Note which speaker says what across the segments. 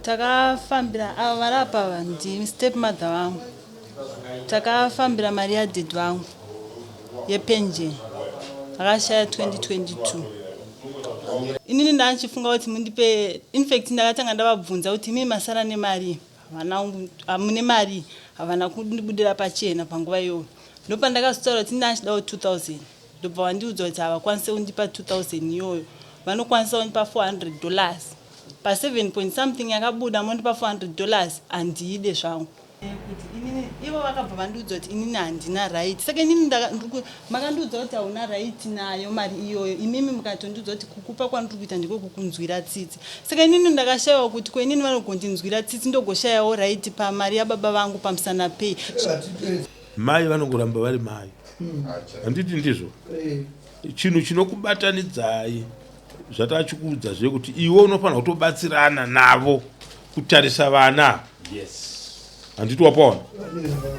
Speaker 1: Takafambira ava vari apa ava ndi step mother vangu. Takafambira mari yadad vangu yepension akashaya 2022. Inini ndandichifunga kuti mundipe infact ndakatanga ndavabvunza kuti imii masara nemari havana mune mari havana kundibudira pachena panguva iyoyo ndopandakazotaura kuti ndandichidawo 2000 ndobva vandiudza kuti havakwanise kundipa 2000 iyoyo vanokwanisa kundipa 400 dollars pa 7 point something yakabuda mondipa 400 dollars handiide zvangu kuti inini ivo vakabva vandiudza kuti inini handina right saka inini makandiudza kuti hauna right nayo mari iyoyo imimi mukatondiudza kuti kukupa kwandiri kuita ndiko kukunzwira tsitsi saka inini ndakashayiwa kuti ko inini vanogondinzwira tsitsi ndogoshayawo right pamari yababa vangu pamusana pei
Speaker 2: mai vanongoramba vari mai handiti ndizvo chinhu chinokubatanidzai zvatachikuudza zve kuti iwe unofanira kutobatsirana navo kutarisa vana
Speaker 3: yes
Speaker 2: handiti wapaona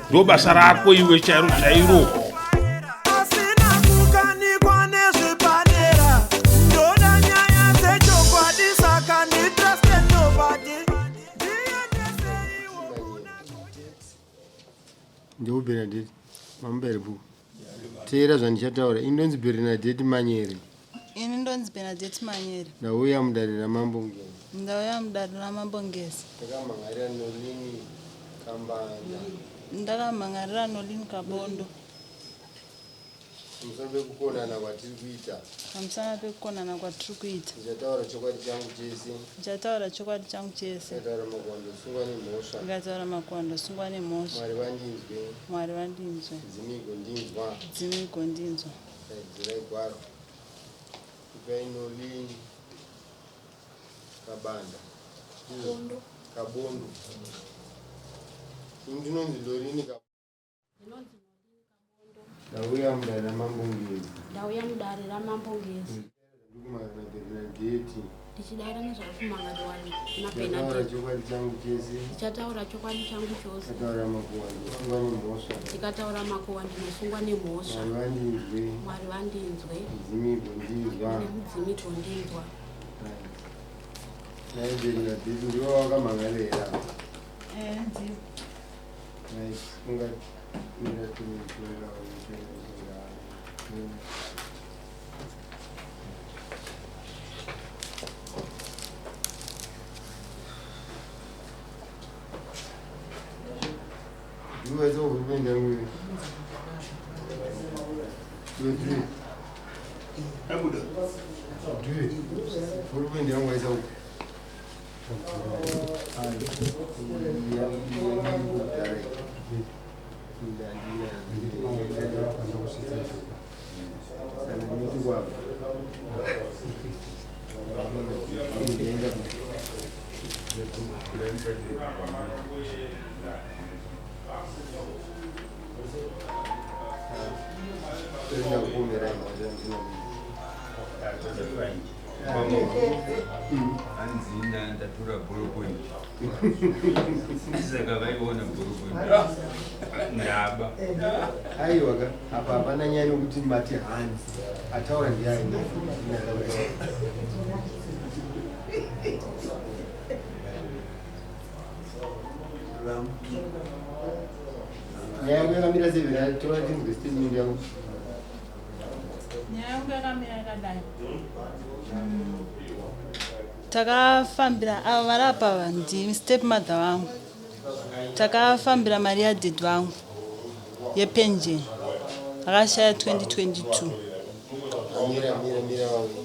Speaker 2: ndo basa rako iwe chairo chairo
Speaker 4: Asina kukanikwa nezvepadera ndoda nyaya dzechokwadi saka nditruste nobody ndiendeseiwo kuna
Speaker 5: Ndeu Bernadette, mamubere bhuku. Teera zvandichataura. Ini ndonzi Bernadette Manyere.
Speaker 1: Ini ndonzi Bernadette Manyere.
Speaker 5: Ndauya mudare raMambo Ngezi.
Speaker 1: Ndauya mudare raMambo Ngezi.
Speaker 5: Ndakamhan'arira Nolini Kambanda.
Speaker 1: Ndakamhan'arira Nolini Kabondo.
Speaker 5: Pamusana pekukonana kwatiri kuita.
Speaker 1: Pamusana pekukonana kwatiri kuita.
Speaker 5: Ndichataura chokwadi changu chese.
Speaker 1: Ndichataura chokwadi changu chese.
Speaker 5: Ndikataura makuhwa ndosungwa nemhosva.
Speaker 1: Ndikataura makuhwa ndosungwa nemhosva.
Speaker 5: Mwari vandinzwe.
Speaker 1: Mwari vandinzwe.
Speaker 5: Dzimi igondinzwa.
Speaker 1: Dzimi igondinzwa.
Speaker 5: Daidzirai gwaro. Ipai Nolini Kabanda.
Speaker 6: Kabondo.
Speaker 5: Kabondo. Ini ndinonzi Lorini Kabondo.
Speaker 6: Ndinonzi Nolini Kabondo.
Speaker 5: Ndauya mudare raMambo Ngezi.
Speaker 6: Ndauya mudare raMambo Ngezi.
Speaker 5: Ndikumangana Bernadette.
Speaker 6: Ndichidaira nezvakumangariwa
Speaker 5: Ndichataura
Speaker 6: naBernadette.
Speaker 5: chokwadi changu chese.
Speaker 6: Ndichataura chokwadi changu chose.
Speaker 5: Ndikataura makuhwa ndinosungwa nemhosva.
Speaker 6: Ndikataura makuhwa ndinosungwa nemhosva.
Speaker 5: Mwari vandinzwe.
Speaker 6: Mwari vandinzwe.
Speaker 5: Mudzimu igondinzwa.
Speaker 6: Nemudzimu igondinzwa.
Speaker 5: Right. Nhai Bernadette ndiwe wakamhan'ara here apa?
Speaker 1: Eh, ndivo.
Speaker 3: Hanzi ndatora ballpoint saka vaiona ballpoint ndaba.
Speaker 5: Aiwa ka, apa hapana nyaya yokuti mati hanzi ataura ndiani. Nyaya yangu yakamira sei vera tora tinzwe statement yangu.
Speaker 1: Nyaya yangu yakamira yakadai. Takafambira ava vari apa ava ndi step mother vangu. Takafambira mari yadad vangu yepension akashaya 2022.
Speaker 5: Mira mira mira wangu.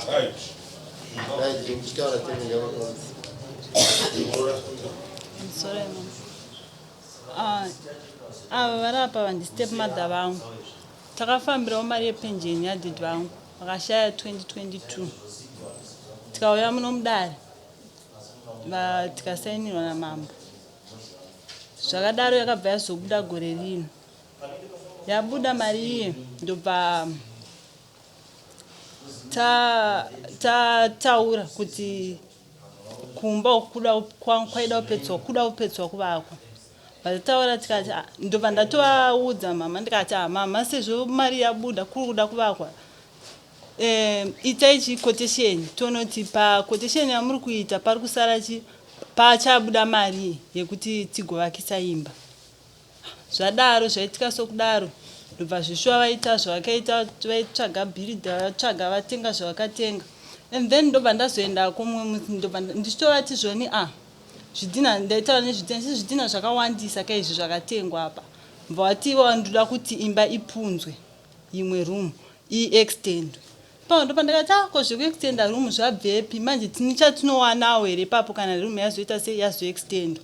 Speaker 2: Right.
Speaker 5: Right, ndichitaura statement yangu.
Speaker 1: Sorry, mama. Ah, ava vari apa ava ndi step mother vangu. Takafambirawo mari yepenjeni yadad vangu vakashaya 2022. Tikauya muno mudare tikasainirwa namambo. Zvakadaro yakabva yazobuda gore rino. Yabuda mari iye ndobva tataura ta kuti kumba kuda kwaida kupedzwa kuda kupedzwa kuvakwa. Vatataura tikati ah, ndobva ndatovaudza mama ndikati ah, mama sezvo mari yabuda kuri kuda kuvakwa eh, itai chi quotation tonoti pa quotation yamuri kuita pari kusara chi pachabuda mari yekuti tigovakisa imba. Zvadaro zvaitika sokudaro ndobva zveshuwa vaita zvavakaita vaitsvaga bhiridha vatsvaga vatenga zvavakatenga and then ndobva ndazoenda kumwe musi ndobva ndichitovati zvoni a ah, zvidhina ndaitaura nezvidhina chii zvidhina zvakawandisa ka izvi zvakatengwa apa bva vati ivo ndoda kuti imba ipunzwe imwe room iextendwe pano ndopandakati ah ko zvekuextenda room zvabvepi manje tine chatinowanawo here ipapo kana room yazoita sei yazoextendwa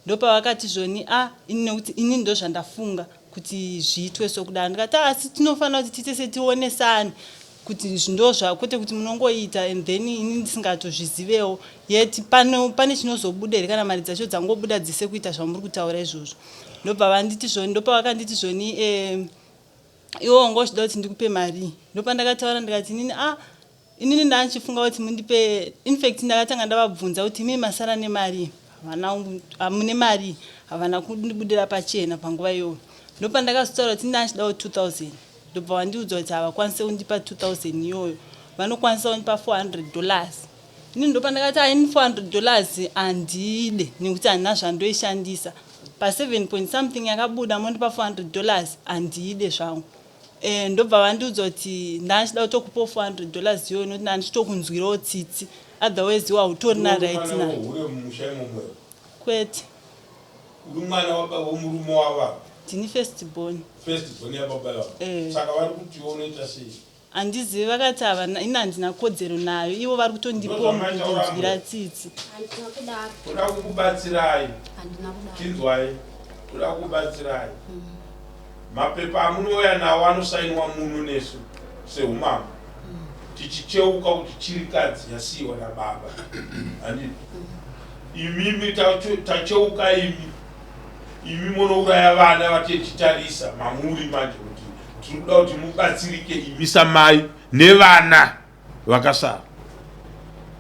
Speaker 1: Ndopavakati zvoni ah ini nekuti ini ndozvandafunga kuti zviitwe sokudaro ndikati ah, asi tinofanira kuti tiite setionesane kuti ndozva kwete kuti munongoita and then ini ndisingatozvizivewo yet pane, pane chinozobuda here kana mari dzacho dzangobuda dzese kuita zvamuri kutaura izvozvo ndobva vanditi zvoni ndopavakanditi zvoni eh, iwe wanga uchida kuti ndikupe marii ndopandakataura ndikati inini ah Inini ndandichifunga kuti mundipe infact ndakatanga ndavabvunza kuti imi masara nemari havana mune mari havana kundibudira pachena panguva iyoyo ndopandakazotaura kuti ndandichidawo 2000 ndobva vandiudza kuti havakwanise kundipa 2000 iyoyo vanokwanisa kundipa 400 dollars ini ndopandakati aini 400 dollars handide nekuti handina zvandoishandisa pa 7 point something yakabuda mondipa 400 dollars handiide zvangu Eh, ndobva vandiudza kuti ndanga ndichida kutokupawo 400 dollars iyoyo nokuti ndanga ndichitokunzwirawo tsitsi otherwise iwe hautorina right na kwete.
Speaker 2: Uri mwana womurume wava?
Speaker 1: Ndini first born.
Speaker 2: First born yababa ivava. Eh. Saka vari kuti iwe unoita sei?
Speaker 1: Handizivi vakati havana ini handina kodzero nayo ivo vari kutondipawo mukundinzwira tsitsi.
Speaker 6: Handina kudaro.
Speaker 2: Toda kukubatsirai.
Speaker 6: Handina kudaro.
Speaker 2: Chinzwai. Toda kukubatsirai. Mapepa amunouya nawo anosainwa muno nesu sehumambo tichicheuka kuti chirikadzi yasiiwa nababa handiti imimi tacheuka imi imi monouraya vana vatechitarisa mamuri manje kuti tiri kuda kuti mubatsirike imi samai nevana vakasara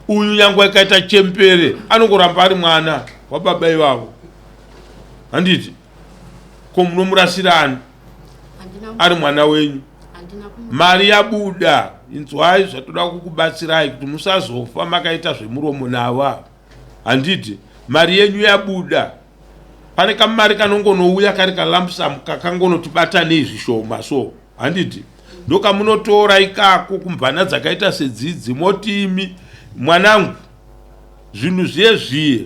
Speaker 2: uyu nyangwe akaita chembere anongoramba ari mwana wababa ivavo handiti ko munomurasirani ari mwana wenyu mari yabuda inzwai zvatoda kukubatsirai kuti musazofa makaita zvemuromo navo ava handiti mari yenyu yabuda pane kamari kanongonouya kari kalamsam kakangonotibatanei zvishoma so handiti ndokamunotora ikako kumvana dzakaita sedzidzi moti imi mwanangu zvinhu zviye zviye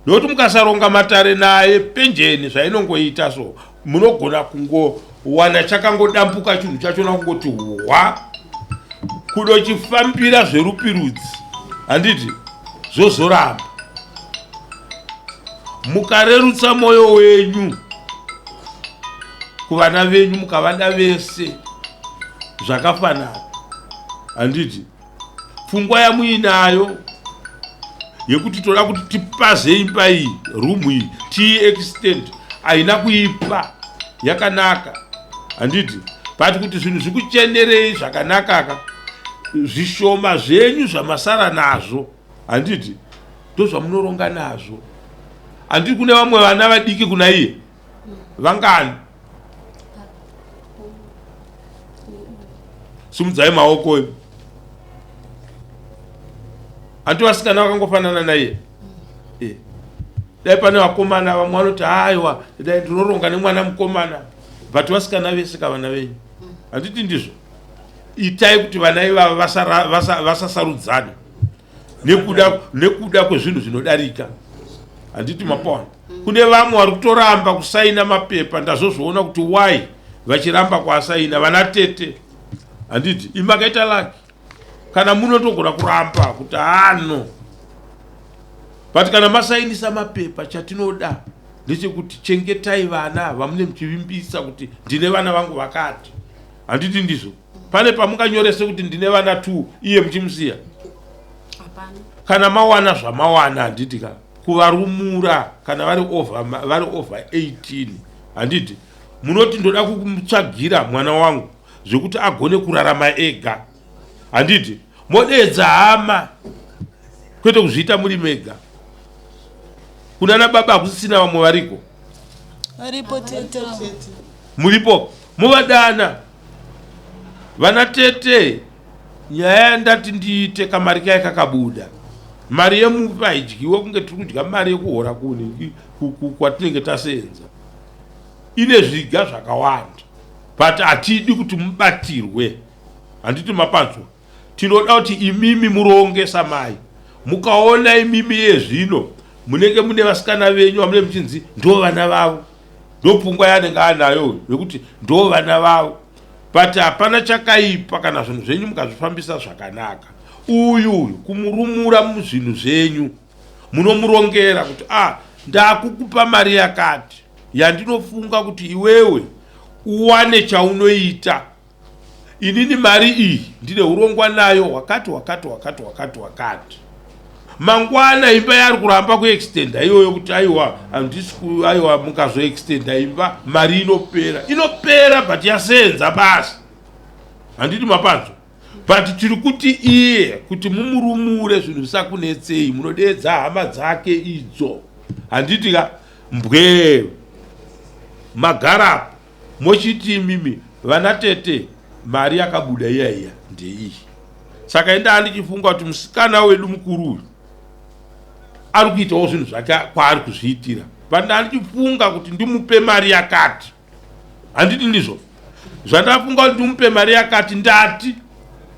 Speaker 2: nokuti mukasaronga matare naye penjeni zvainongoita so munogona kungowana chakangodambuka chinhu chachona kungoti hwa kudochifambira zverupirudzi handiti zvozoramba mukarerutsa mwoyo wenyu kuvana venyu mukavada vese zvakafanana handiti pfungwa yamuinayo yekuti toda kuti tipaze imba iyi room iyi tiiextend haina kuipa yakanaka handiti but kuti zvinhu zvikuchenerei zvakanakaka zvishoma zvenyu zvamasara nazvo handiti ndozvamunoronga nazvo handiti kune vamwe vana vadiki kuna iye vangani simudzai maoko imi hanti vasikana vakangofanana naiye eh. Dai pane vakomana vamwe vanoti aiwa dai ndinoronga nemwana mukomana but vasikana vese ka vana venyu handiti ndizvo itai kuti vana ivava vasasarudzane nekuda nekuda kwezvinhu zvinodarika handiti mapona kune vamwe vari kutoramba kusaina mapepa ndazozviona kuti why vachiramba kuasaina vana tete handiti imi makaita laki kana munotogona kuramba kuti hano but kana masainisa mapepa chatinoda ndechekuti chengetai vana vamune muchivimbisa kuti ndine vana vangu vakati handiti ndizvo pane pamunganyorese kuti ndine vana two iye muchimusiya kana mawana zvamawana handiti ka kuvarumura kana vari over, vari over 18 handiti Munoti ndoda kumutsvagira mwana wangu zvekuti agone kurarama ega, handiti? Modeedza hama, kwete kuzviita muri mega. Kunana baba hakusisina vamwe variko?
Speaker 1: Varipo tete.
Speaker 2: Muripo, movadana vana tete. Nyaya yandati ndiite, kamari kaya kakabuda, mari yemufi haidyiwe kunge tiri kudya mari yekuhora kuni kwatinenge tasenza. Ine zviga zvakawanda, but hatidi kuti mubatirwe, handiti mapanzwa? Tinoda kuti imimi muronge samai. Mukaona imimi yezvino munenge mune vasikana venyu vamune muchinzi ndo vana vavo, ndopfungwa yaanenge anayo yekuti ndo vana vavo, but hapana chakaipa kana zvinhu zvenyu mukazvifambisa zvakanaka. Uyu uyu kumurumura muzvinhu zvenyu, munomurongera kuti a ah, ndakukupa mari yakati yandinofunga kuti iwewe uwane chaunoita. Inini mari iyi ndine urongwa nayo hwakati hwakati hwakati hwakati hwakati. Mangwana imba yaari kuramba kuextenda iyoyo kuti aiwa handisi, aiwa mukazoextenda imba mari inopera, inopera, but yasenza basa, handiti mapanzwa? But tiri kuti iye kuti mumurumure zvinhu zvisakunetsei, munodeedza hama dzake idzo, handiti ka? Mbwee magarapo mochiti imimi vana tete, mari yakabuda iya iya ndeiyi. Saka indaa ndichifunga kuti musikana wedu mukuru uyu ari kuitawo zvinhu zvake kwaari kuzviitira, but ndaa ndichifunga kuti ndimupe mari yakati, handiti ndizvo zvandafunga kuti ndimupe mari yakati, ndati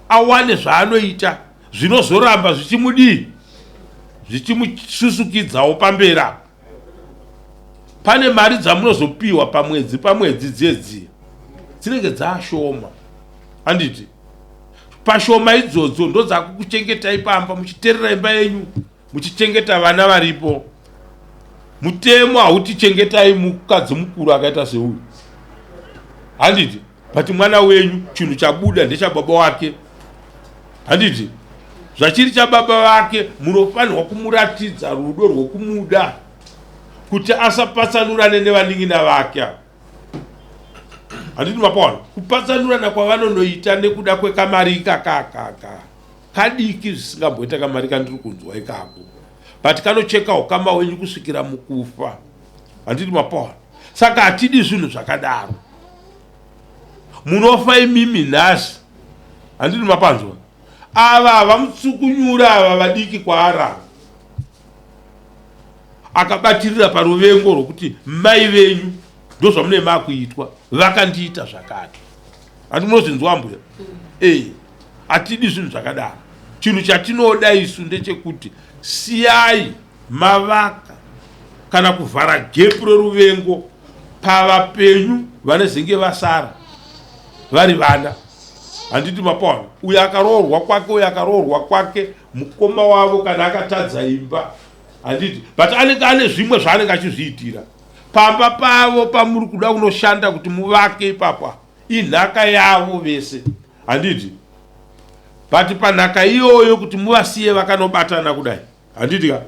Speaker 2: awane zvaanoita zvinozoramba zvichimudii, zvichimususukidzawo pamberi apo. Pane mari dzamunozopiwa pamwedzi pamwedzi dziye dziye dzinenge dzaashoma, handiti? Pashoma idzodzo ndodzakukuchengetai pamba, muchiterera imba yenyu, muchichengeta vana varipo. Mutemo hauti chengetai mukadzi mukuru akaita seuyu, handiti? But mwana wenyu chinhu chabuda ndechababa wake, handiti? Zvachiri chababa vake, munofanirwa kumuratidza rudo rwekumuda kuti asapatsanurane nevanin'ina vake, handiti mapaona kupatsanurana kwavanonoita nekuda kwekamari ikakakaka kadiki zvisingamboita kamari kandiri kunzwa ikako, but kanocheka ukama wenyu kusvikira mukufa, handiti mapaona? Saka hatidi zvinhu zvakadaro. Munofa imimi nhasi, handiti mapanzwa? Ava havamutsukunyura ava vadiki kwaari akabatirira paruvengo rwokuti mai venyu ndozvamune makuitwa, vakandiita zvakati, handi munozvinzwa mbuya? Ee, hatidi zvinhu zvakadaro. Chinhu chatinoda isu ndechekuti siyai mavaka kana kuvhara gepu reruvengo pavapenyu vanezenge vasara vari vana, handiti mapaona? Uyo akaroorwa kwake, uyo akaroorwa kwake, mukoma wavo kana akatadza imba, handiti? But anenge ane zvimwe zvaanenge achizviitira pamba pavo pamuri kuda kunoshanda kuti muvake ipapa, inhaka yavo vese, handiti? But panhaka iyoyo kuti muvasiye vakanobatana kudai, handiti ka?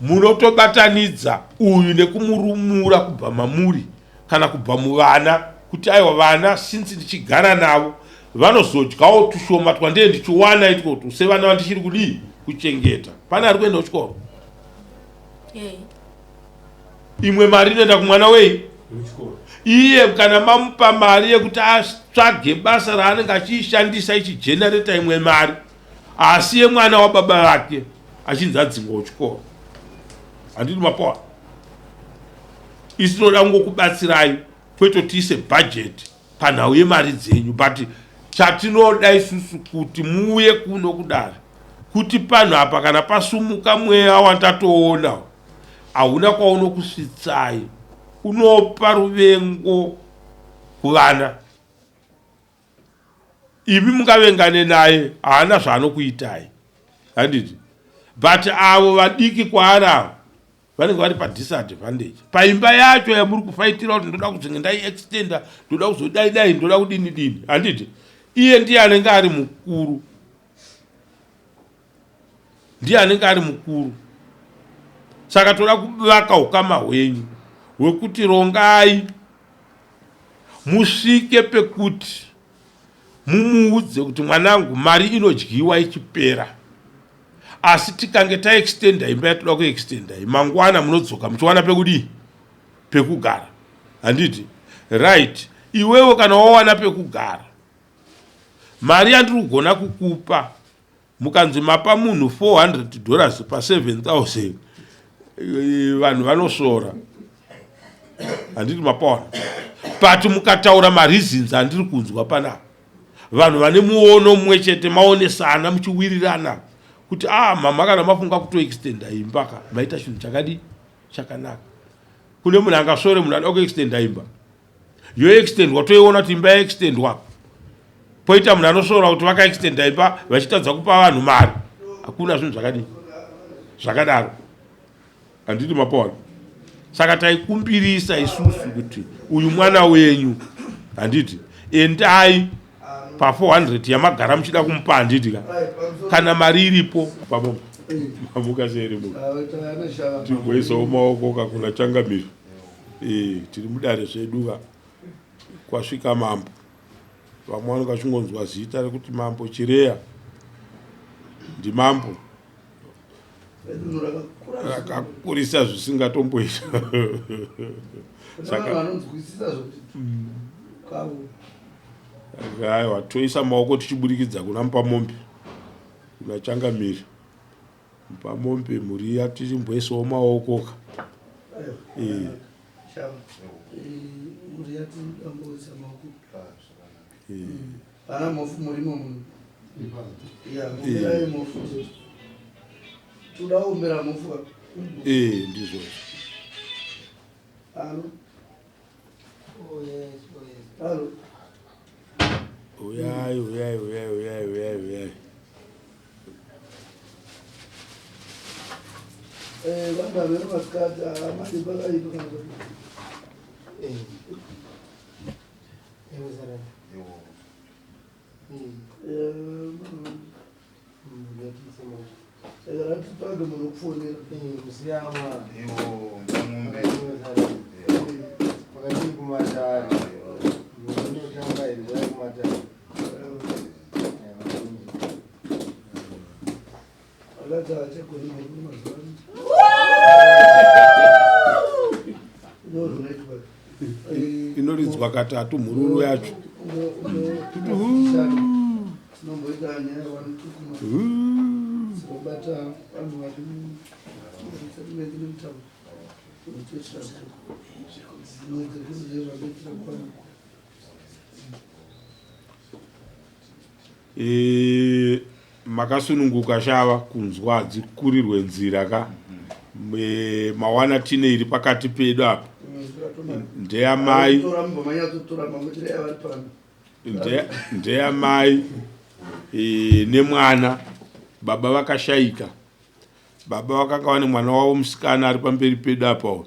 Speaker 2: Munotobatanidza uyu nekumurumura kubva mamuri kana kubva muvana kuti aiwa vana since ndichigara navo vanozodyawo tushoma twandee ndichiwana itwotu sevana vandichiri kudii kuchengeta. Pane ari kuenda kuchikoro, imwe mari inoenda kumwana wei iye. Kana mamupa mari yekuti atsvage basa raanenge achiishandisa ichigenareta imwe mari, asi yemwana wababa vake achinzi adzingwa kuchikoro, handiti mapoa? Isi tinoda kungokubatsirai, kwete tiise bhajeti panhau yemari dzenyu, but chatinoda isusu kuti muuye kuno kudare kuti panhu apa kana pasumuka mweya wandatoona hauna kwaunokusvitsai, unopa ruvengo kuvana. Imi mungavengane naye, haana zvaanokuitai, handiti? But avo vadiki kwaari avo vanenge vari padisadvantage paimba yacho yamuri kufaitira kuti ndoda kuzenge ndaiextenda, ndoda kuzodai dai, ndoda kudini dini, handiti? Iye ndiye anenge ari mukuru, ndiye anenge ari mukuru. Saka toda kuvaka ukama hwenyu hwekuti rongai. Musvike pekuti mumuudze kuti mwanangu mari inodyiwa ichipera asi tikange taextenda imba yatoda kuextenda mangwana munodzoka muchiwana pekudii pekugara handiti right iwewe kana wawana pekugara mari yandiri kugona kukupa mukanzi mapa munhu 400 dollars pa 7000 eh, vanhu vanosvora handiti mapaona but mukataura mareasons andiri kunzwa panapa vanhu vane muono mumwe chete maonesana muchiwirirana kuti ah mama kana mafunga kutoextenda imba ka maita chinhu chakadii chakanaka kune munhu angasvore munhu anoda kuextenda imba yoextendwa toiona kuti imba yaextendwa poita munhu anosvora kuti vakaextenda imba vachitadza kupa vanhu mari hakuna zvinhu zvakadii zvakadaro handiti mapoona saka taikumbirisa isusu kuti uyu mwana wenyu handiti endai pa 400 yamagara muchida kumupa handiti ka kana mari iripo pamo mamuka sei muka tigoisawo maoko ka kuna changamire eh, tiri mudare zvedu ka kwasvika mambo vamwe vanenge vachingonzwa zita rekuti mambo chireya ndimambo rakakurisa zvisingatomboita saka
Speaker 7: vanonzwisisa zvekuti
Speaker 2: aiwa toisa maoko tichiburikidza kuna mupamombe kuna changamire mupamombe mhuri iya tichimboisawo maoko ka eh.
Speaker 7: Ana mofu murimo muno. Ya, omberai mofu. Toda ombera mofu.
Speaker 2: Eh, ndizvo.
Speaker 7: Alo.
Speaker 5: Oh yes, oh yes.
Speaker 7: Alo.
Speaker 2: Uyai, uyai, uyai, uyai, uyai, uyai.
Speaker 7: Eh, vanhu vamene masikati amadi pakaipa kana kuti.
Speaker 5: Eh.
Speaker 7: Ratitsvage munhu wekufonera.
Speaker 5: Makadii kumatare? Munotanga here zvai kumatare?
Speaker 7: Akati haachagoni murume mazuva ano. Ndozvinoitwa.
Speaker 2: Inoridzwa katatu mhururu yacho.
Speaker 7: Tinomboita nyaya wanotukuma. Tinobata vanhu vari musettlement nemutauro. Tinotoitira dzimwe dzekuti zvamboitira kwana.
Speaker 2: E, makasununguka shava kunzwa hadzikurirwe nzira ka e, mawana tine iri pakati pedu apa ndeyamai ndeyamai e, nemwana baba vakashaika baba vakanga vane mwana wavo musikana ari pamberi pedu apa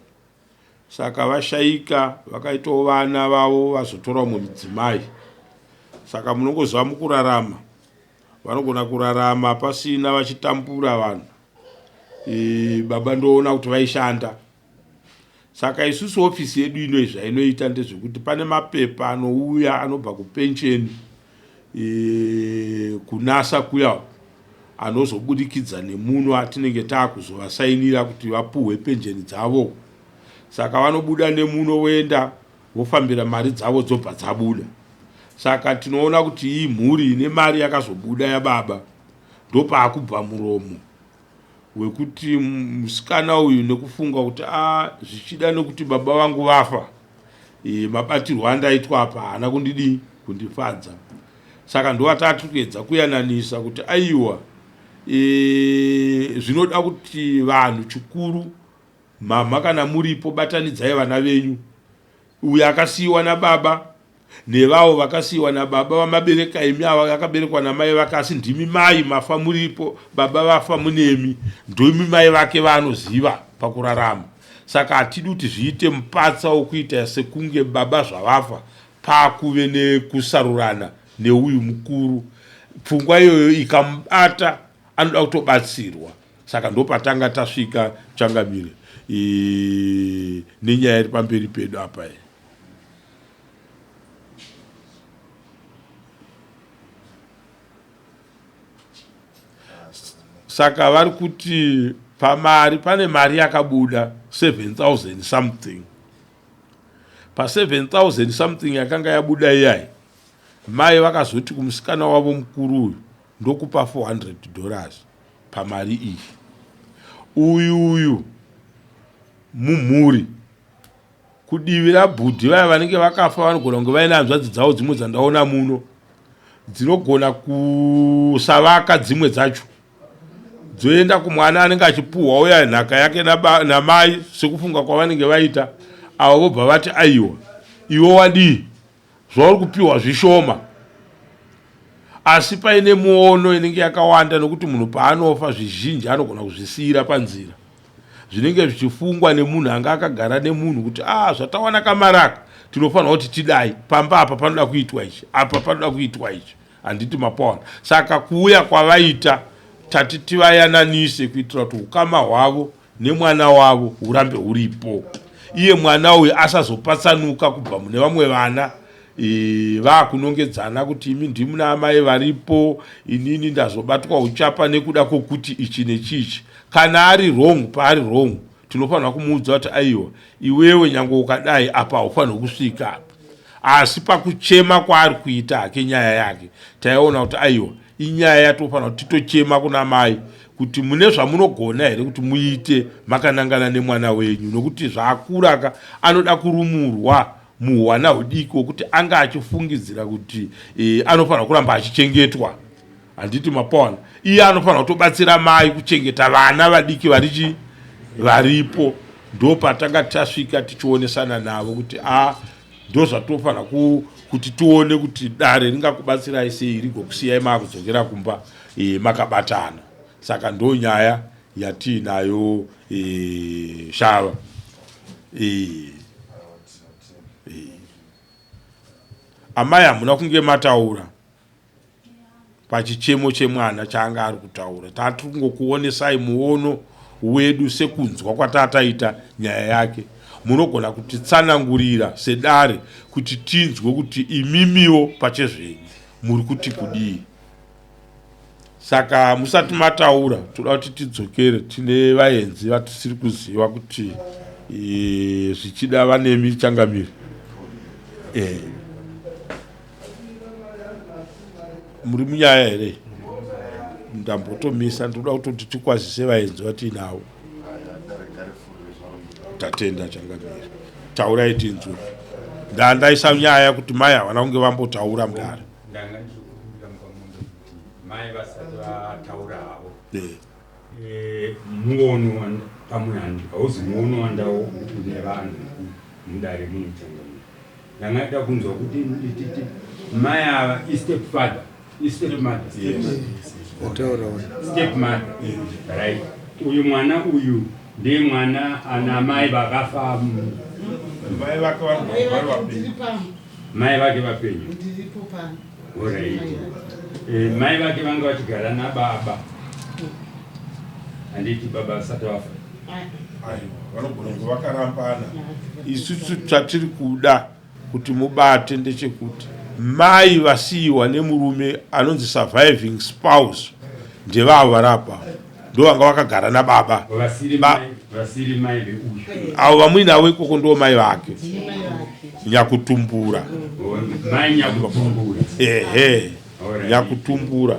Speaker 2: Saka vashaika vakaitawo vana vavo vazotora umwe mudzimai. Saka munongoziva mukurarama vanogona kurarama pasina vachitambura vanhu. E, baba ndoona kuti vaishanda. Saka isusu ofisi yedu ino zvainoita ndezvekuti pane mapepa anouya anobva kupensheni e, kunasa kuya anozobudikidza nemuno atinenge taakuzovasainira kuti vapuhwe penjeni dzavo saka vanobuda nemuno voenda vofambira mari dzavo dzobva dzabuda saka tinoona kuti iyi mhuri ine mari yakazobuda yababa ndopaakubva muromo wekuti musikana uyu nekufunga kuti a ah, zvichida nekuti baba vangu vafa e, mabatirwo andaitwa apa haana kundidii kundifadza saka ndovatati kuedza kuyananisa kuti aiwa e, zvinoda kuti vanhu chikuru mhamha kana muripo batanidzai vana venyu uyo akasiyiwa nababa nevavo vakasiyiwa nababa vamabereka imi ava akaberekwa namai vake asi ndimi mai mafa muripo baba vafa munemi ndoimi mai vake vaanoziva pakurarama saka hatidi kuti zviite mupatsa wokuita sekunge baba zvavafa pakuve nekusarurana neuyu mukuru pfungwa iyoyo ikamubata anoda kutobatsirwa saka ndopatanga tasvika changamire nenyaya iri pamberi pedu apa iyi. Saka vari kuti pamari pane mari yakabuda 7000 something. Pa 7000 something yakanga yabuda iyayi, mai vakazoti kumusikana wavo mukuru uyu ndokupa 400 dollars pamari iyi. Uyu uyu mumhuri Kudivi rabhudhi vaya vanenge vakafa vanogona kunge vaine hanzvadzi dzavo dzimwe dzandaona muno dzinogona kusavaka dzimwe dzacho dzoenda kumwana anenge achipuhwa uya nhaka yake namai sekufunga kwavanenge vaita avo vobva vati aiwa iwe wadii zvauri kupiwa zvishoma asi paine muono inenge yakawanda nokuti munhu paanofa zvizhinji anogona kuzvisiyira panzira zvinenge zvichifungwa nemunhu anga akagara nemunhu kuti a ah, zvatawana kamaraka tinofanira kuti tidai pamba apa panoda kuitwa ichi apa panoda kuitwa ichi handiti mapaona saka kuuya kwavaita tati tivayananise kuitira kuti ukama hwavo nemwana wavo hurambe huripo iye mwana uyu asazopatsanuka kubva mune vamwe vana e, vakunongedzana kuti imi ndimuna amai varipo inini ndazobatwa uchapa nekuda kwokuti ichi nechichi kana ari wrong paari wrong tinofanira kumuudza kuti aiwa iwewe nyange ukadai apa haufanirwi kusvika apa asi pakuchema kwaari kuita hake nyaya yake taiona kuti aiwa inyaya yatofanira kuti titochema kuna mai kuti mune zvamunogona here kuti muite makanangana nemwana wenyu nokuti zvaakura ka anoda kurumurwa muhwana hudiki hwokuti anga achifungidzira kuti e, anofanira kuramba achichengetwa handiti mapaona iye anofanira kutobatsira mai kuchengeta vana vadiki varichi varipo ndopatanga tasvika tichionesana navo kuti a ah, ndozvatofanira kuti tione kuti dare ringakubatsirai sei rigokusiyai maakudzokera kumba e, makabatana saka ndo nyaya yatiinayo e, shava e, e. Amai hamuna kunge mataura pachichemo chemwana chaanga ari kutaura tatiri kungokuonesai muono wedu sekunzwa kwatataita nyaya yake munogona kutitsanangurira sedare kuti tinzwe kuti imimiwo pachezvenyu muri kuti kudii saka musati mataura toda kuti tidzokere tine vaenzi vatisiri kuziva kuti e, zvichida vanemi changamire e. Muri munyaya here? Ndambotomisa ndoda kutoti tikwazise vaenzi vatiinavo. Tatenda changamire. Taurai tinzwe. Ndandaisa nyaya kuti mai havana kunge vambotaura mudare.
Speaker 3: Ndanga ndichikumbira mukwamundo kuti mai vasati vataura havo.
Speaker 2: Eh.
Speaker 3: Eh, muono pamwe hauzi muono wandawo une vanhu mudare muno changamire. Ndanga ndida kunzwa kuti ndititi mai ava istep father, istep mother.
Speaker 2: Yes.
Speaker 3: Step mother. Right. Uyu mwana uyu ndiye mwana ana mai vakafa.
Speaker 2: Mai vake vari vapenyu.
Speaker 3: Mai vake vapenyu.
Speaker 8: Ndiripo pano.
Speaker 3: Alright. Eh, mai vake vanga vachigara nababa. Handiti baba vasati vafa.
Speaker 2: Aiwa, vanogona kunge vakarambana. Isusu chatiri kuda kuti mubate ndechekuti mai vasiyiwa nemurume anonzi surviving spouse ndevavo vari apa ndovanga vakagara nababa
Speaker 3: vasiri mai veuyu
Speaker 2: avo vamuinavo ikoko ndo mai vake nyakutumbura
Speaker 3: mai nyakutumbura
Speaker 2: ehe nyakutumbura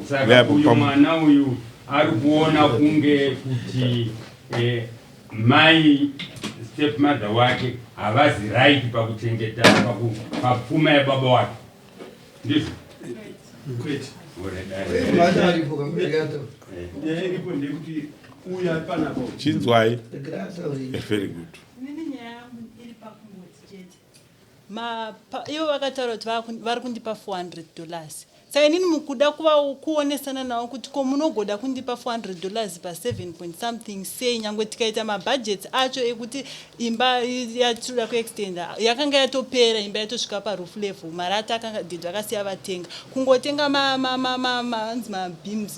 Speaker 3: Saka uyu mwana uyu ari kuona kunge kuti eh, mai step mother wake havazi right pakuchengeta papfuma yababa wake ndizvo
Speaker 2: chinzwai very good
Speaker 1: Ivo vakataura kuti vari kundipa 400 dollars saka inini mukuda kuva kuonesana navo kuti ko munogoda kundipa 400 dollars pa 7 point something sei nyangwe tikaita mabudgets acho ekuti imba yatinoda kuextenda yakanga yatopera imba yatosvika paroof level marata akanga did vakasiya vatenga kungotenga manzi mabeams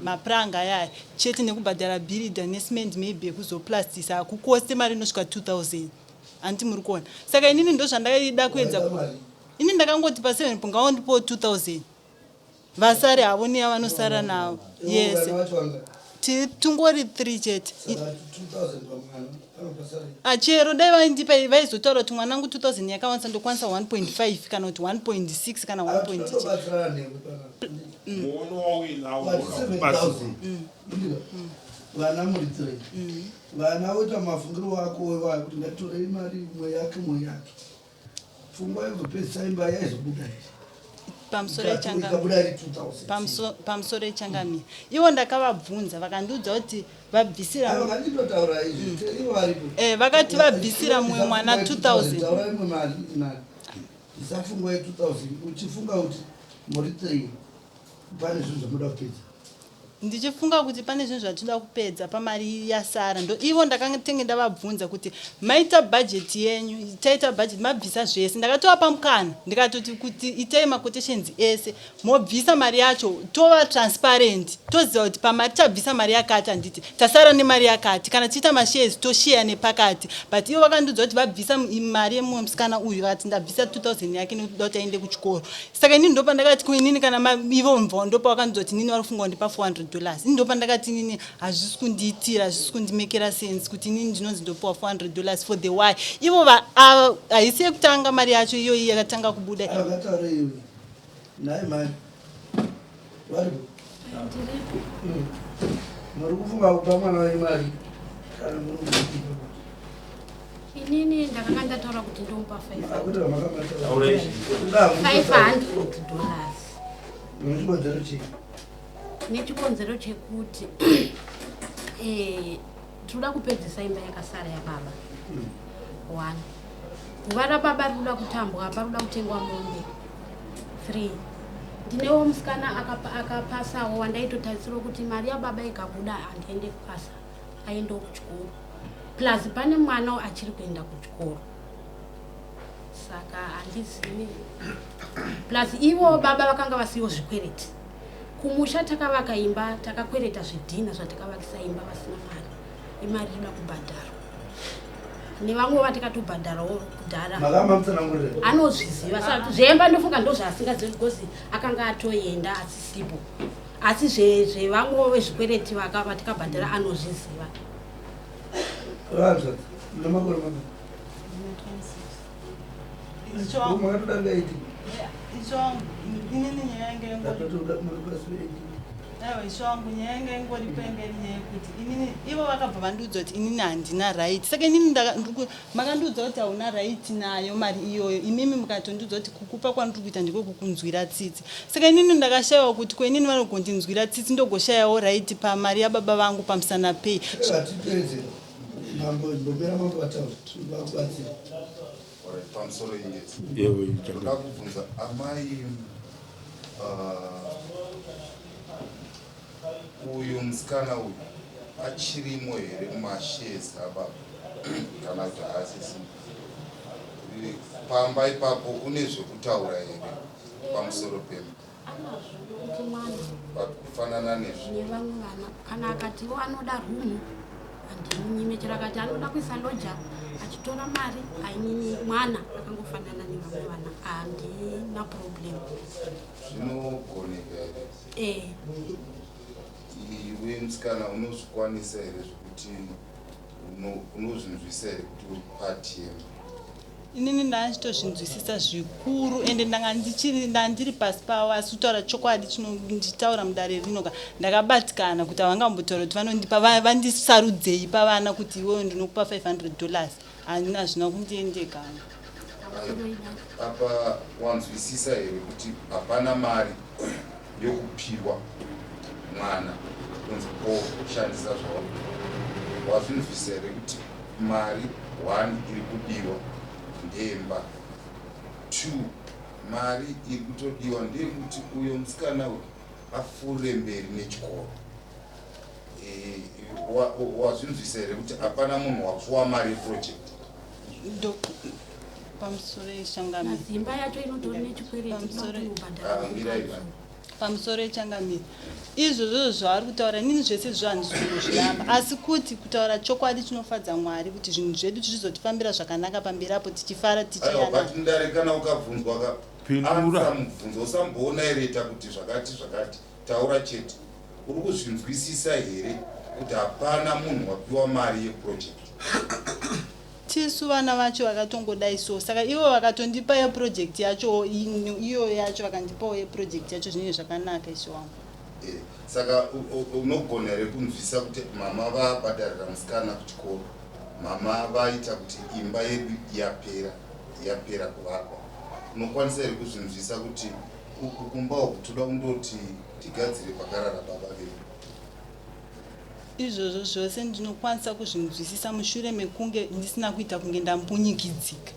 Speaker 1: mapranga ayaya chete nekubhadhara bhiridha necement maybe yekuzoplastisa hakukoste mari inosvika 2000 Hanti muri kuona. Saka inini ndozvandaida kuedza ku ini ndakangoti pa 7 po ngawandipowo 2000. Vasare havo neyavanosara navo yese. Tungori 3 chete. Achero dai vaindipa vaizotaura kuti mwanangu 2000 yakawanisa ndokwanisa 1.5 kana kuti 1.6 kana 1.
Speaker 2: Muono wauinawo.
Speaker 7: Vana muri three, vana voita mafungiro wako wewayo kuti ngatorei mari imwe yake, imwe yake. Pfungwa yekuzopedzisa imba yaizobuda here?
Speaker 1: Pamusoro
Speaker 7: Ikabuda iri 2000.
Speaker 1: Pamusoro ichangamira, ivo ndakavabvunza, vakandiudza kuti vabvisira
Speaker 7: Aiwa, nganditotaura izvi, ivo varipo.
Speaker 1: Vakati vabvisira mumwe mwana 2000.
Speaker 7: Taura imwe mari mari, isa pfungwa ye2000 uchifunga kuti muri three, pane zvinhu zvamunoda kupedza.
Speaker 1: Ndichifunga kuti pane zvinhu zvatinoda kupedza pamari yasara. Ndo ivo ndakatenge ndavabvunza kuti maita bhajeti yenyu, taita bhajeti, mabvisa zvese. Ndakatovapa mukana, ndikatoti kuti itai maquotations ese, mobvisa mari yacho, tova transparent, toziva kuti pamari tabvisa mari yakati, handiti tasara nemari yakati. Kana tichiita mashares, tosheya nepakati. But ivo vakandiudza kuti vabvisa mari yemumwe musikana uyu, vakati ndabvisa 2000 yake nekuda kuti aende kuchikoro. Saka inini ndopandakati kuinini kana ivo mva ndopa vakandiudza kuti inini vari kufunga kundipa $400. Ini ndopandakati inini hazvisi kundiitira, hazvisi kundimekera sense kuti inini ndinonzi ndopiwa $400 for the why. Ivo haisi yekutanga mari yacho iyoyi yakatanga kubuda.
Speaker 7: Aiwa, ngataure iwe. Nhai mani, varipo?
Speaker 6: Ndiripo.
Speaker 7: Muri kufunga kupa mwana wenyu mari kana muri kuipa?
Speaker 6: Inini ndakanga ndataura kuti ndomupa 5
Speaker 7: Akuti vamakamataura.
Speaker 6: $500.
Speaker 7: Nechikonzero chii?
Speaker 6: Nechikonzero chekuti tinoda kupedzisa imba yakasara yababa. One, guva rababa rinoda kutambwa, paroda kutengwa mombe three. Ndinewo musikana akapasawo wandaitotarisirawo kuti mari yababa ikabuda handiende kupasa, aendewo kuchikoro. Plus pane mwana achiri kuenda kuchikoro, saka handizivi. Plus ivo baba vakanga vasiwo zvikwereti kumusha. Takavaka imba, takakwereta zvidhina zvatakavakisa imba, vasina mari. Imari inoda kubhadharwa nevamwe vatakatobhadharawo kudhara.
Speaker 7: Makamba mutsanangurira.
Speaker 6: Anozviziva. Saka zvemba ndofunga ndo zvaasingazivi because akanga atoenda asisipo, asi zvevamwewo vezvikwereti vatakabhadhara anozviziva.
Speaker 7: Vanzvadzi, mune makore mangani? Makatodarika 18.
Speaker 1: Ishe wangu, inini nyaya yange ingori
Speaker 7: Ndatotoda muri pasi pe18.
Speaker 1: Aiwa, ishe wangu, nyaya yanga ingoripo, yanga iri nyaya yekuti inini ivo vakabva vandiudza kuti inini handina right. Saka inini makandiudza kuti hauna right nayo mari iyoyo, imimi mukatondiudza kuti kukupa kwandiri kuita ndiko kukunzwira tsitsi. Saka inini ndakashayiwa kuti ko inini vanogondinzwira tsitsi, ndogoshayawo right pamari yababa vangu pamusana pei?
Speaker 7: Hatipedze, mambo. Mbomera mambo vataura, vakubatsira.
Speaker 8: Alright, pamusoro ingezi.
Speaker 2: Yewe.
Speaker 8: Ndoda kubvunza amai, uyu musikana uyu achirimo here mumashares ababa kana kuti haasisimo? Pamba ipapo une zvekutaura here pamusoro pemba?
Speaker 6: Anazvo, nokuti mwana.
Speaker 8: Kufanana nezvi
Speaker 6: Nevamwe vana. Kana akatiwo anoda rumu, handimunyime. Chero akati anoda kuisa loja achitora mari, ainini mwana akangofanana nevamwe vana, handina problem.
Speaker 8: Zvinogoneka here?
Speaker 6: E.
Speaker 8: Iwe musikana unozvikwanisa here zvekuti unozvinzwisa here kuti uri part yemba?
Speaker 1: Inini ndachitozvinzwisisa zvikuru, ende ndanga ndichiri ndandiri pasi pavo. Asi kutaura chokwadi nditaura mudare rinoka, ndakabatikana kuti havangambotaura kuti vanondipa vandisarudzei pavana kuti iwewe ndinokupa $500. Handina, hazvina kundiendekana.
Speaker 8: Apa wanzwisisa here kuti hapana mari yokupiwa mwana kunzi poshandisa zvauri? Wazvinzwisisa here kuti mari one iri kudiwa ndemba, two mari iri kutodiwa ndeyekuti uyo musikana uyu afurire mberi nechikoro? Wazvinzwisisa here kuti hapana munhu wapuwa mari yeproject?
Speaker 1: Pamusoro yechangamire.
Speaker 6: Imba yacho inotori nechikwereti.
Speaker 8: Ah, mirai bani.
Speaker 1: Pamusoro yechangamire, izvozvo zvavari kutaura, inini zvese izvo handisi kungozviramba, asi kuti kutaura chokwadi chinofadza Mwari kuti zvinhu zvedu zvizotifambira zvakanaka pamberi apo, tichifara
Speaker 8: Aiwa.
Speaker 1: tichiyana.
Speaker 8: But ndare kana ukabvunzwa ka.
Speaker 2: Pindura.
Speaker 8: Answer mubvunzo usamboona ereta kuti zvakati zvakati taura chete. Uri kuzvinzwisisa here kuti hapana munhu wapiwa mari yeproject?
Speaker 1: Tisu vana vacho vakatongodai so saka ivo vakatondipa yeproject yacho iyoyo yacho vakandipawo yeproject yacho zvinenge zvakanaka ishe wangu.
Speaker 8: Eh, saka unogona here kunzwisa kuti mama vabhadharira musikana kuchikoro mama vaita kuti imba yedu yapera yapera kuvakwa unokwanisa here kuzvinzwisa kuti uku kumba uku toda kundoti tigadzire pakarara baba vedu
Speaker 1: Izvozvo zvose ndinokwanisa kuzvinzwisisa mushure mekunge ndisina kuita kunge ndambunyikidzika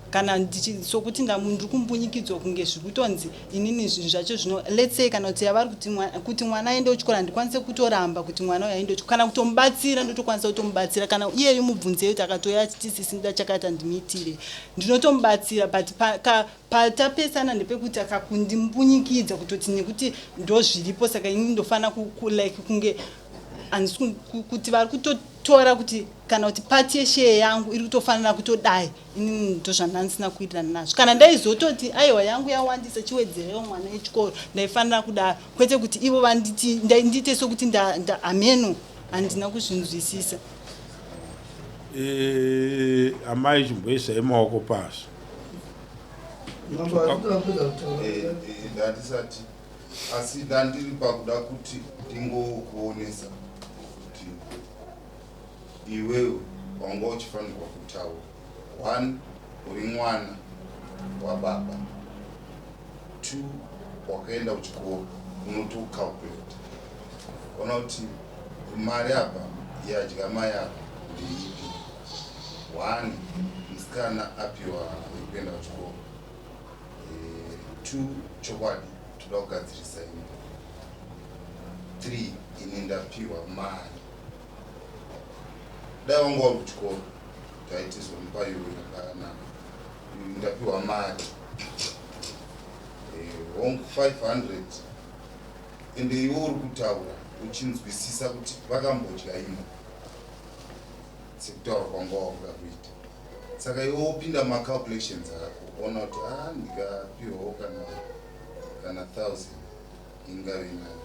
Speaker 1: kana ndichi sokuti ndiri kumbunyikidzwa kunge zviri kutonzi inini zvinhu zvacho zvino let's say kana kuti yavari kuti kuti mwana aende kuchikoro handikwanise kutoramba kuti mwana uyo aende kuchikoro kana kutomubatsira ndotokwanisa kutomubatsira kana iyeyu mubvunzei kuti akatouya achiti sisi ndoda chakati handimuitire ndinotomubatsira but pa, ka, Patapesana ndepekuti akakundimbunyikidza kutoti nekuti ndozviripo saka ini ndofanira like kunge handisi kuti vari kutotora kuti kana kuti pati yesheye yangu iri kutofanira kutodai ini ndozvandandisina kuwirirana nazvo kana ndaizototi aiwa yangu yawandisa chiwedzerewo mwana yechikoro ndaifanira kudaro kwete kuti ivo vanditi ndiite sokuti hameno handina kuzvinzwisisa.
Speaker 2: Eh, amai chimboisai maoko pasi.
Speaker 8: Eh, eh, ndandisati asi ndandiri pakuda kuti ndingokuonesa kuti iwewe wanga uchifanirwa kutaura one uri mwana wababa two wakaenda kuchikoro unotocalculate ona kuti mari apa yadya mai apa ndeipi One, musikana apiwa yekuenda kuchikoro. Eh, two, chokwadi toda kugadzirisa imba. Three, ini ndapiwa mari. Dai wanga uri kuchikoro taitizomupa iwe yakanaka. Ndapiwa mari. Eh, hongu 500 ende iwe uri kutaura uchinzwisisa kuti vakambodya imba. Sekutaura kwanga wakuda kuita saka iwe wopinda mumacalculations ako ona kuti a ah, ndikapiwawo kana kana thousand ingave nani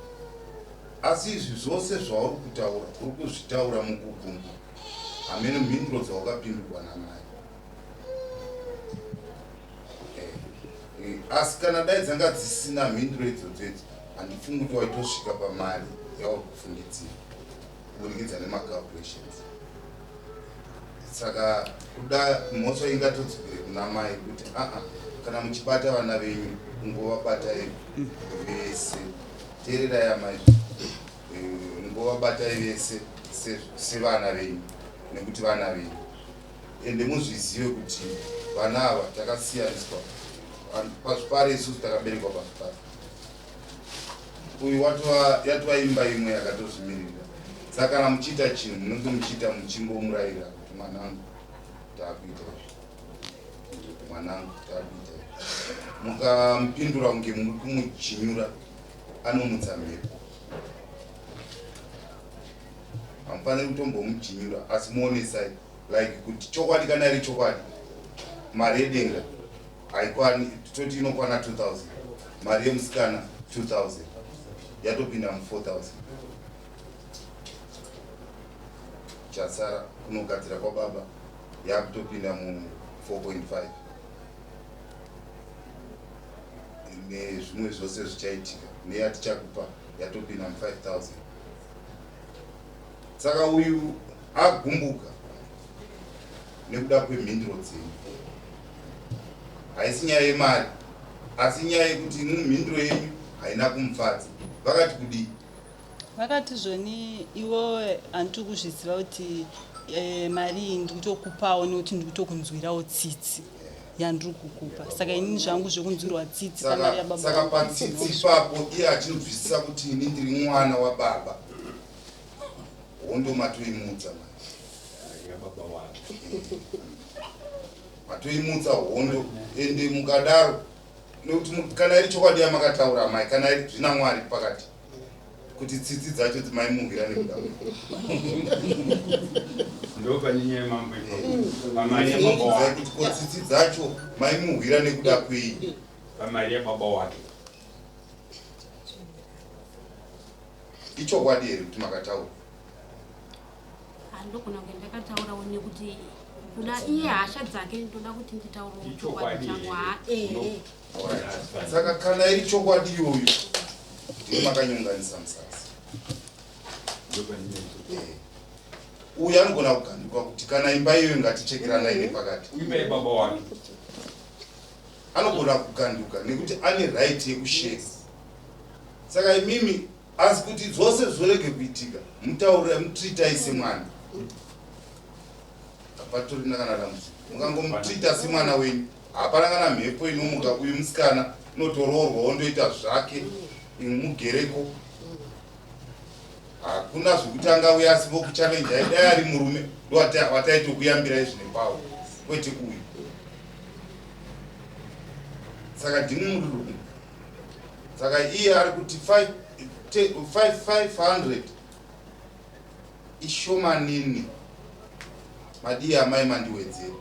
Speaker 8: asi izvi zvose zvauri kutaura uri kuzvitaura mukugumba hameno mhinduro dzawakapindurwa namai eh, eh, asi kana dai dzanga dzisina mhinduro idzodzo idzo handifungi kuti waitosvika pamari yauri kufungidzira kuburikidza nemacalculations saka kuda mhosva ingatodzokere kuna mai kuti aa kana muchibata vana venyu kungovabatai vese teererai amai eh, ngovabatai vese sevana venyu nekuti vana venyu ende muzvizive kuti vana ava takasiyaniswa pazvipare isusu takaberekwa pazvipare Uyu watova yatova imba imwe yakatozvimirira saka kana muchiita chinhu munenge muchiita muchingomurayira kuti mwanangu takuita izvi mwanangu takuita izvi mukamupindura kunge muri kumujinyura anomutsa mhepo hamufaniri kutombomujinyura asi muonesai like kuti chokwadi kana iri chokwadi mari yedenga haikwani toti inokwana 2000 mari yemusikana 2000 yatopinda mu 4000 chasara kunogadzira kwababa yakutopinda mu 4.5 nezvimwe zvose zvichaitika neyatichakupa yatopinda mu 5000 saka uyu agumbuka nekuda kwemhinduro dzenyu haisi nyaya yemari asi nyaya yekuti imwi mhinduro yenyu haina kumufadza vakati kudii
Speaker 1: vakati zvoni iwo handiti kuzviziva kuti eh, mari iyi ndikutokupawo nekuti ndikutokunzwirawo tsitsi yandiri kukupa saka inini zvangu zvekunzwirwa tsitsi pamari yababa
Speaker 8: saka patsitsi ipapo iye achinzwisisa kuti ini ndiri mwana wababa hondo matoimutsa matoimutsa hondo ende mukadaro nekuti kana iri chokwadi yamakataura amai kana iri zvina mwari pakati kuti tsitsi dzacho dzimaimuhwira nekuda kuti ko tsitsi dzacho maimuhwira nekuda kwei.
Speaker 3: Pamari yababa wake.
Speaker 8: Ichokwadi here kuti makataura?
Speaker 6: Handogona kunge ndakataurawo nekuti kuda iye hasha dzake ndoda kuti nditaurewo chokwadi changu ha ehe.
Speaker 8: Saka kana iri chokwadi iyoyo ndimi makanyonganisa musasa. Uyu anogona kuganduka kuti kana imba iyoyo ngatichekeranai nepakati.
Speaker 3: Imba yebaba wake.
Speaker 8: Anogona kuganduka nekuti ane right yekushare. Saka imimi asi kuti zvose zvorege kuitika mutaure mutritai semwana. Hapatorina kana dambudziko. Mukangomutrita semwana wenyu hapana kana mhepo inomuka uyu musikana unotoroorwa wondoita zvake mugereko. Hakuna zvekuti angauya asi vokuchallenge dai ari murume ndowataitokuyambirai zvine pawo kwete uyu. Saka ndimi muri rume. Saka iye ari kuti 500 ishomanini madii amai mandiwedzera.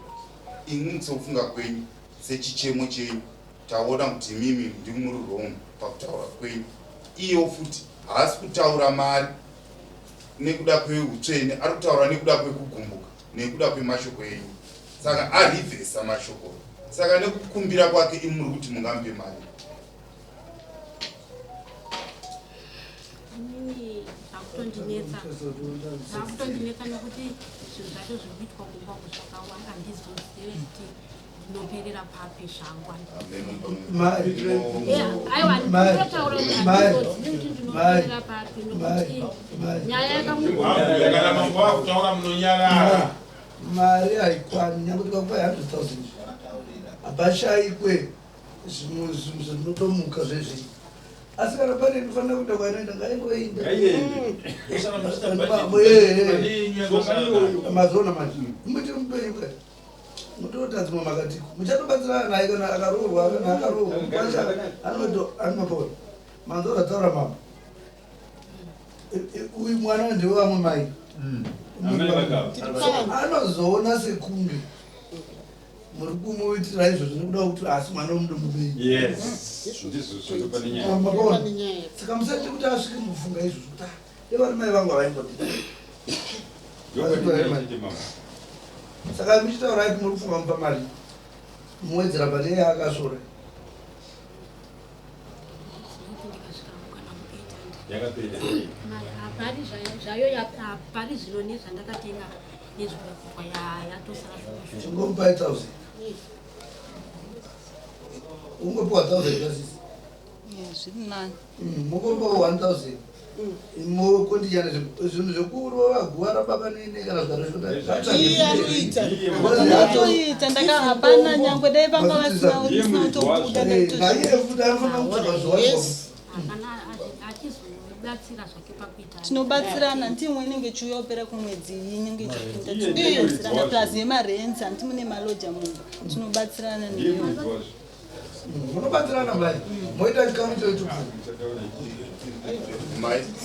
Speaker 8: Imwi sekufunga kwenyu sechichemo chenyu taona kuti imimi ndimi muri wrong pakutaura kwenyu. Iyewo futi haasi kutaura mari nekuda kweutsvene, ari kutaura nekuda kwekugumbuka nekuda kwemashoko enyu. Saka arivhesa mashoko. Saka nekukumbira kwake imi muri kuti mungamupe mari.
Speaker 6: Inini zvakutondinetsa zvakutondinetsa nekuti zvinhu zvacho zviri kuitwa kumba uku zvakawanda handizozive kuti ndinoperera papi zvangu. Aiwa ndinotaura kuti handizozivi kuti ndinoperera papi nekuti nyaya
Speaker 2: yakamukana mambo wakutaura munonyarara.
Speaker 7: Mari haikwani nyange tikakupa 100,000 hapashaikwe zvimwe zvinhu zvinotomuka zvezvi. Asi kana pane inofanira kuenda kwainoenda ngaingoenda. Mazoona manje muchiri mupenyu kai mutotadzimwa makatiko muchatobatsirana naye kana akaroorwa kana akaroorwa mukwacha anoto anomapona manzora taura mambo. Uyu mwana ndewamwe mai anozoona sekunge muri kumuitira izvozvo nekuda kuti asi mwana wemudo mupenyu.
Speaker 3: Yes. Ndizvo zvino pane nyaya.
Speaker 7: Makaona? Saka musati kuti asvike mukufunga izvozvo kuti ah, ivari mai vangu havaimbodii.
Speaker 3: Ndopane nyaya chete mama.
Speaker 7: Saka muchitaura kuti muri kufunga mupa mari muwedzera pane yaakasvora.
Speaker 3: Yakapera.
Speaker 6: Pari zvayo pari zvino nezvandakatenga nezvakakukwa yatosara zvino.
Speaker 7: Chingomupa 1000. Ungopiwa 1000 kasisi.
Speaker 1: Zviri nani.
Speaker 7: Mukomba 1000. Mokondiyana zvinhu zvekurova guva rababa nene kana zvikatoshota.
Speaker 1: Iye anoita. Ndinotoita ndaka hapana nyangwe dai vanga vasina usina kutobuda
Speaker 7: Naiye futi anofanira kutsvaga zviwanikwa.
Speaker 6: Hapana achizobatsira zvake pakuita.
Speaker 1: Tinobatsirana nti imwe inenge ichiuya kupera kumwedzi iyi inenge ichipinda tinobatsirana plus yemarents hanti mune maloja mumba tinobatsirana neyo.
Speaker 7: Munobatsirana mai moita chikamu chetu.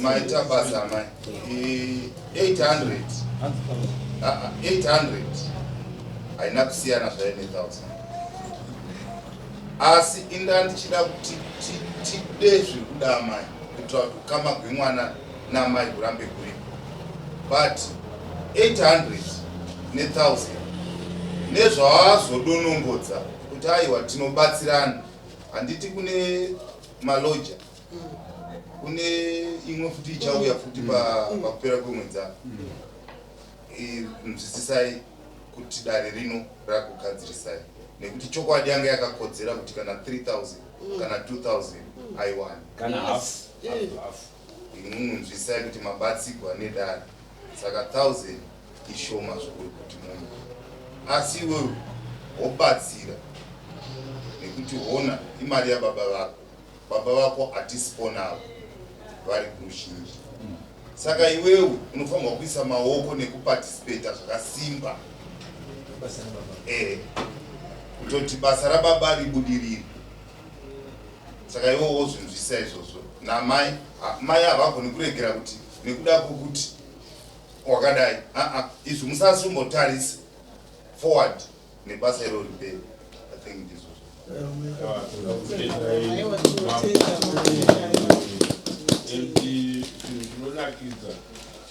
Speaker 8: Maita basa amai. 800 800 haina kusiyana zvayo ne1000 asi inda ndichida kuti tide zviri kuda amai kuitira kuti ukama gwemwana namai hurambe huripo but 800 ne1000 nezvawazodonongodza kuti aiwa tinobatsirana handiti kune maloja kune imwe futi ichauya futi pakupera kwemwedzi apa. Nzwisisai kuti dare rino rakugadzirisai nekuti chokwadi yanga yakakodzera kuti kana 3000 kana 2000 aiwani
Speaker 3: Kana half. Half half.
Speaker 8: Imwimwi nzwisisai kuti mabatsigwa nedare saka 1000 ishoma zvikuru kuti munhu asi iwewe wobatsira nekuti hona imari yababa vako baba vako hatisipo navo vari kuruzhinji saka iwewe unofanirwa kuisa maoko nekuparticipata zvakasimba kutoti basa rababa ribudirire. Saka iwewe wozvinzwisisa izvozvo namai mai havagoni kuregera kuti nekuda kwekuti wakadai aa izvi musasumbotarisa forward nebasa iro riperi. I think ndizvozvo.
Speaker 2: Chinonakidza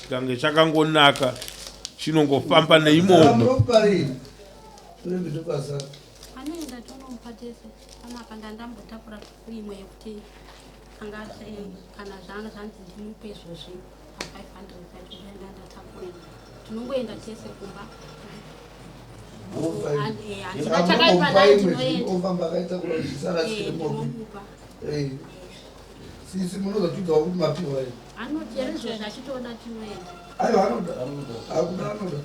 Speaker 2: chikange chakangonaka chinongofamba neimomo.
Speaker 6: Anoenda tonomupa tese panapa ndandambotakura imwe yekuti anga kana zvanga zvanzi ndimupe izvozvi pa500 acho ndatakura tinongoenda tese kumba. Handina chakaipa naye, tinoenda.
Speaker 7: Ofamba akaitakura zvisara
Speaker 6: Ndinomupa.
Speaker 7: Sisi munozotidzawo kuti mapiwa here?
Speaker 6: Anoti izvozvi achitoda tinoenda.
Speaker 7: Aiwa, anoda, akuda, anoda.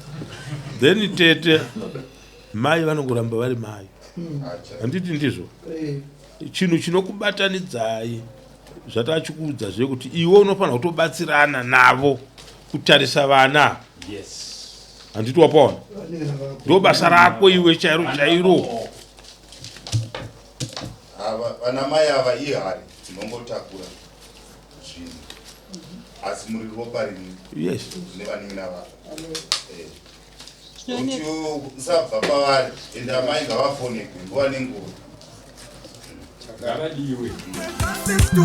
Speaker 2: Then tete, mai vanongoramba vari mai, handiti ndizvo? Chinhu chinokubatanidzai zvatachikuudza zvekuti iwe unofanira kutobatsirana navo kutarisa vana, handiti wapaona?
Speaker 7: Vanenge vako.
Speaker 2: Ndo basa rako iwe chairo chairo.
Speaker 8: Ava vana mai ava ihari dzinongotakura zvinhu, asi muri ropa rimwe nevanin'ina vako. Kuti usabva pavari, ende amai ngavafonekwe nguva nenguva.
Speaker 3: Ngavadiwe.
Speaker 4: Idzo.